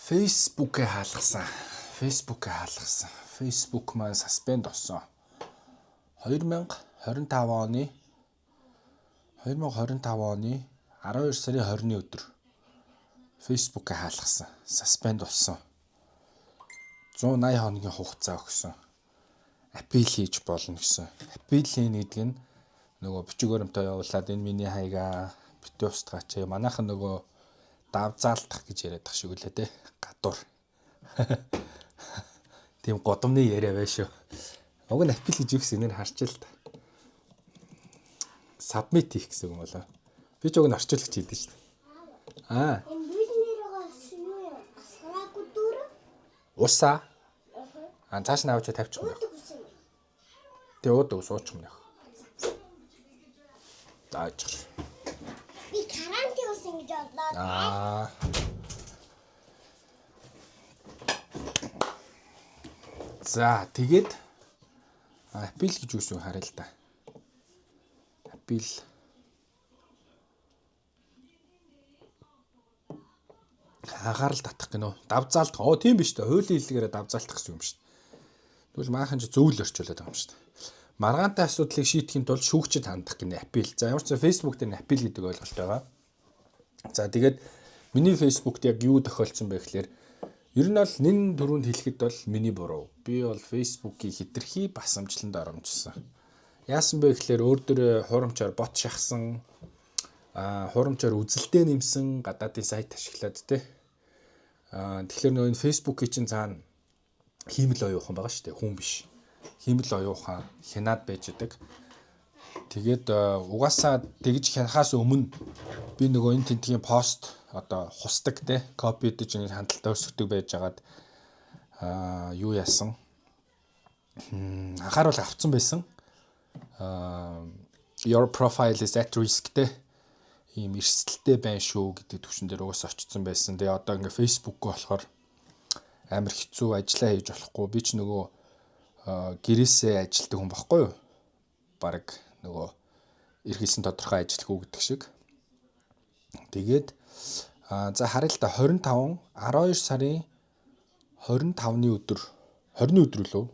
Facebook-ээ хаалгасан. Facebook-ээ хаалгасан. Facebook маань suspend болсон. 2025 оны 2025 оны 12 сарын 20-ны өдөр Facebook-ээ хаалгасан. Suspend болсон. 180 хоногийн хугацаа өгсөн. Appeal хийж болно гэсэн. Appeal хийнэ гэдэг нь нөгөө бичиг баримтаа явуулаад энэ миний хаягаа битүү устгаач. Манайхан нөгөө давзаалтах гэж яриад тах шиг үлээ те. Гадуур. Тийм гудамны яриа байна шүү. Уг нь appeal гэж юу гэсэн нэр харч л та. Submit хийх гэсэн юм болоо. Би ч уг нь орчуулагч хийдэж шүү дээ. Аа. Энэ бүүнээрээс юу юм? Асраагүй дүүр. Усаа. Аа, цааш нь авч тавьчих юм. Уудаг ус юм. Тэг уудаг ус уучих юм яг. Зааж. Би карантин ус ингэж бодлоо. Аа. За, тэгээд appeal гэж юу гэсэн харъя л да. Appeal анхаарал татах гинөө. Давзаалтах. Оо, тийм биш үү? Хуулийн хэллэгээрээ давзаалтах гэсэн юм шүү дээ. Тэгвэл maaхан ч зөвл орчуулад байгаа юм шүү дээ. Маргаантай асуудлыг шийдэхин тулд шүүгчэд хандах гинэ appeal. За, ямар ч сан Facebook дээр appeal гэдэг ойлголт байгаа. За, тэгээд миний Facebook-д яг юу тохиолдсон бэ гэхлээр ер нь бол нэн түрүүнд хэлэхэд бол миний буруу. Би бол Facebook-ийг хитрхи басамжланд оромжсон. Яасан бэ гэхлээр өөр дөрөө хуурамчаар бот шахсан, хуурамчаар үзэлдээ нэмсэн, гадаадын сайт ашиглаад те. Тэгэхээр нөгөө энэ Facebook-ийн чинь цаана хиймэл оюухан байгаа шүү дээ. Хүн биш. Хиймэл оюухан хянаад байж идэг. Тэгээд угаасаа тэгж хянахаас өмнө би нөгөө энэ тентгийн пост одоо хусдаг те, копидж ингэ хандлтаа өсгдөг байжгаад юу яасан? Анхааруул авцсан байсан. Your profile is at risk те, ийм эрсдэлтэй байна шүү гэдэг түвшин дээр угаасаа очсон байсан. Тэгээ одоо ингээ Facebook-г болохоор амар хэцүү, ажиллаа хийж болохгүй. Би ч нөгөө гэрээсээ ажилтдаг хүн баггүй юу? Бараг нөгөө эрхэлсэн тодорхой ажилтгүй гэдэг шиг. Тэгээд за харъя л да, 25 12 сарын 25-ны өдөр, 20-ны өдөр лөө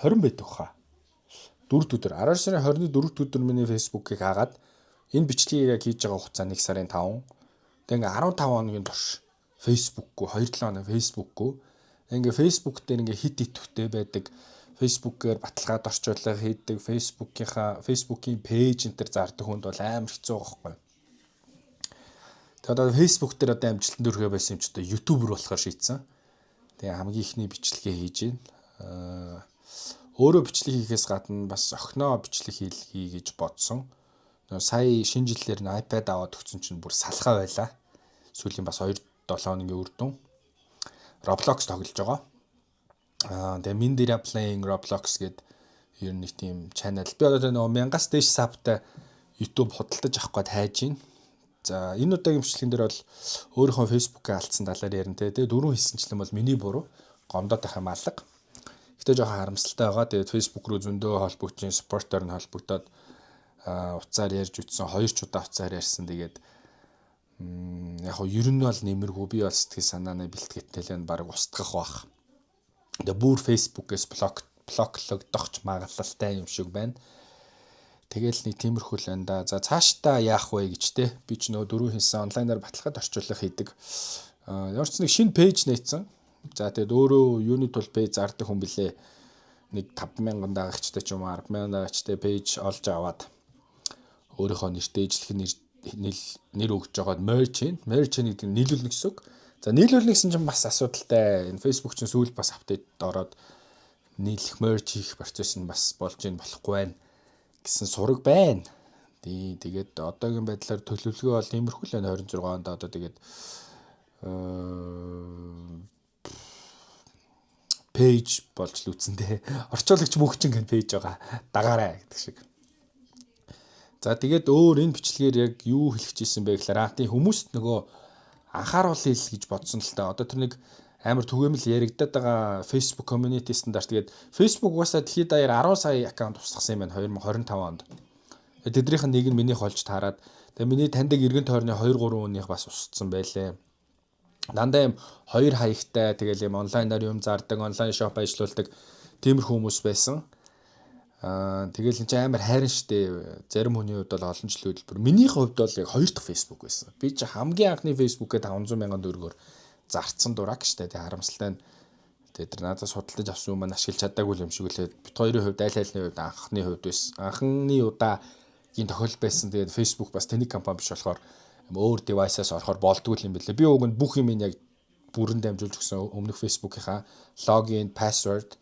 20 байдаг хаа. 4 өдөр, 12 сарын 20-ны 4 өдөр миний Facebook-ыг хаагаад энэ бичлэгийг яг хийж байгаа хугацаа 1 сарын 5. Тэгээ ингээ 15 хоногийн турш Facebook-гүй, 2-7 хоног Facebook-гүй. Ингээ Facebook дээр ингээ хит идэвхтэй байдаг. Facebook-ээр баталгаад орчуулга хийдэг, Facebook-ийнхаа Facebook-ийн page энэ төр зардаг хүнд бол амар хэцүү байгаа байхгүй. Тэгээ одоо Facebook дээр одоо амжилтанд хүрэхээ байсан юм чи одоо YouTuber болохоор шийдсэн. Тэгээ хамгийн ихний бичлэгээ хийж байна. Өөрөө бичлэг хийхээс гадна бас охиноо бичлэг хийлгэе гэж бодсон. Нөгөө сая шинэ жилээр нь iPad аваад өгсөн чинь бүр салхаа байлаа. Сүүлийн бас 2-7 хоногийн үр дүн. Roblox тоглож байгаа. Тэгээ Mindira Playing Roblox гээд ер нь нэг тийм channel. Би одоо нөгөө 1000-аас дээш sub тай YouTube худалдаж авах гээд хайж байна. За, энэ удаагийн бичлэгэн дээр бол өөрийнхөө Facebook-ыг алдсан талаар ярина те. Тэгээ дөрөв хэлсэнчлэн бол миний буруу. Гомдоод байх юм алга. Гэтэ жоохон харамсалтай байгаа. Тэгээд Facebook руу зөндөө холбогдсон, support-оор нь холбогдоод утсаар ярьж үтсэн, хоёр ч удаа утсаар ярьсан. Тэгээд яг хоо ер нь бол нэмэргүй, би бол сэтгэл санааны бэлтгэлтэй л баг устгах бах. Тэгээ бүр Facebook-ээс блоклогдох ч магадлалтай юм шиг байна. Тэгэл нэг тиймэрхүү л байна да. За, цаашдаа яах вэ гэж те. Би ч нөгөө дөрөв хийсэн онлайнаар баталгаад орчуулга хийдэг. Ямар ч нэг шинэ page нээсэн. За, тэгээд өөрөө юуны тул page зардаг хүн блэ? Нэг 5000 дагагчтай ч юм уу, 10,000 дагагчтай page олж аваад өөрийнхөө нэртэй ижлэх нэр нэр өгж байгаад merge хийн. Merge гэдэг нь нийлүүлнэ гэсэн үг. За, нийлүүлнэ гэсэн чинь бас асуудалтай. Энэ Facebook чинь сүүл бас update ороод нийлэх, merge хийх процесс нь бас болж ийн, болохгүй байна гэсэн сураг байна. Тий, тэгээд одоогийн байдлаар төлөвлөгөө бол иймэрхүү л байна 26 онд одоо тэгээд page болж л үтсэн те. Орчуулагч мөхчин гэн page байгаа. Дагаарай гэдэг шиг. За, тэгээд өөр энэ бичлэгээр яг юу хэлэх гэжсэн бэ гэхээр тийм хүмүүст нөгөө анхааруулъя л гэж бодсон л та. Одоо тэр нэг амар түгээмэл яригадаад байгаа Facebook community стандарт тэгээд Facebook угаасаа дэлхийд даяар 10 сая аккаунт устгасан юм байна 2025 онд. Тэднийх нь нэг нь минийх болж таарад, тэгээ миний таньдаг эргэн тойрны 2 3 хүнийх бас устсан байлээ. Дандаа юм хоёр хаягтай, тэгэл юм онлайнаар юм зардаг, онлайн shop ажиллаулдаг тиймэрхүү хүмүүс байсан. Тэгэл энэ чинь амар хайран штэ. Зарим хүний хувьд бол олон жилийн хөдөлбөр. Миний хувьд бол яг хоёр дахь Facebook байсан. Би чи хамгийн анхны Facebook-д 500 мянган төгрөгөөр зарцсан дураг штэ. Тэг харамсалтай нь тэгээ тэр надаас худалдаж авсан юм маань ашиглаж чадаагүй юм шиг үлээ. Бит хоёрын хувьд айл айлны хувьд анхны хувьд байсан. Анхны удаагийн тохиолдол байсан. Тэгээд Facebook бас тэнэг компани биш болохоор өөр device-аас орохоор болдгүй юм билээ. Би уг нь бүх юм яг бүрэн дамжуулж өгсөн өмнөх Facebook-ийнхаа login, password,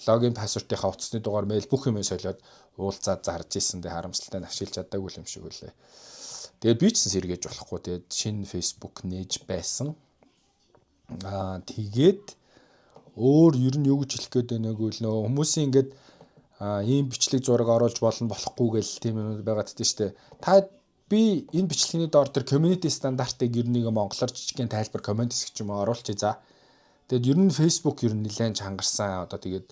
login password-ийнхаа утасны дугаар, мэйл бүх юм солиод уулзаад зарж исэн. Тэгээ харамсалтай нь ашиглаж чадаагүй юм шиг үлээ. Тэгээд би ч сэргээж болохгүй. Тэгээд шинэ Facebook нээж байсан. Тэгээд өөр ер нь юу гэж хэлэх гээд байна вэ гэвэл нөгөө хүмүүсийн ингээд ийм бичлэг зураг оруулж болно, болохгүй гэл тийм юм байгаад тийм штэ. Та би энэ бичлэгийн доор тэр community стандарт-ыг ер нь нэг монголоор жижигхэн тайлбар comment хэсэг ч юм уу оруулчих за. Тэгээд ер нь Facebook ер нь нэлээд чангарсан. Одоо тэгээд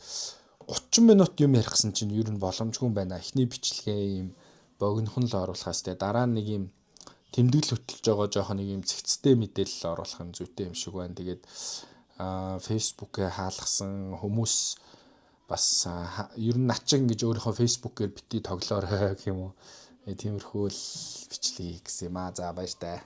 30 минут юм ярих гэсэн чинь ер нь боломжгүй юм байна. Эхний бичлэгээ ийм богинохон л оруулахаас те дараа нь нэг юм тэмдэглэл хөтлөж байгаа жоохон нэг юм цэгцтэй мэдээлэл оруулах нь зүйтэй юм шиг байна. Тэгээд Facebook-ээ хаалгасан хүмүүс бас ер нь начин гэж өөрийнхөө Facebook-ээр бити тоглоорой гэх юм уу. Тиймэрхүү л бичлэг гэсэн юм аа. За, баяртай.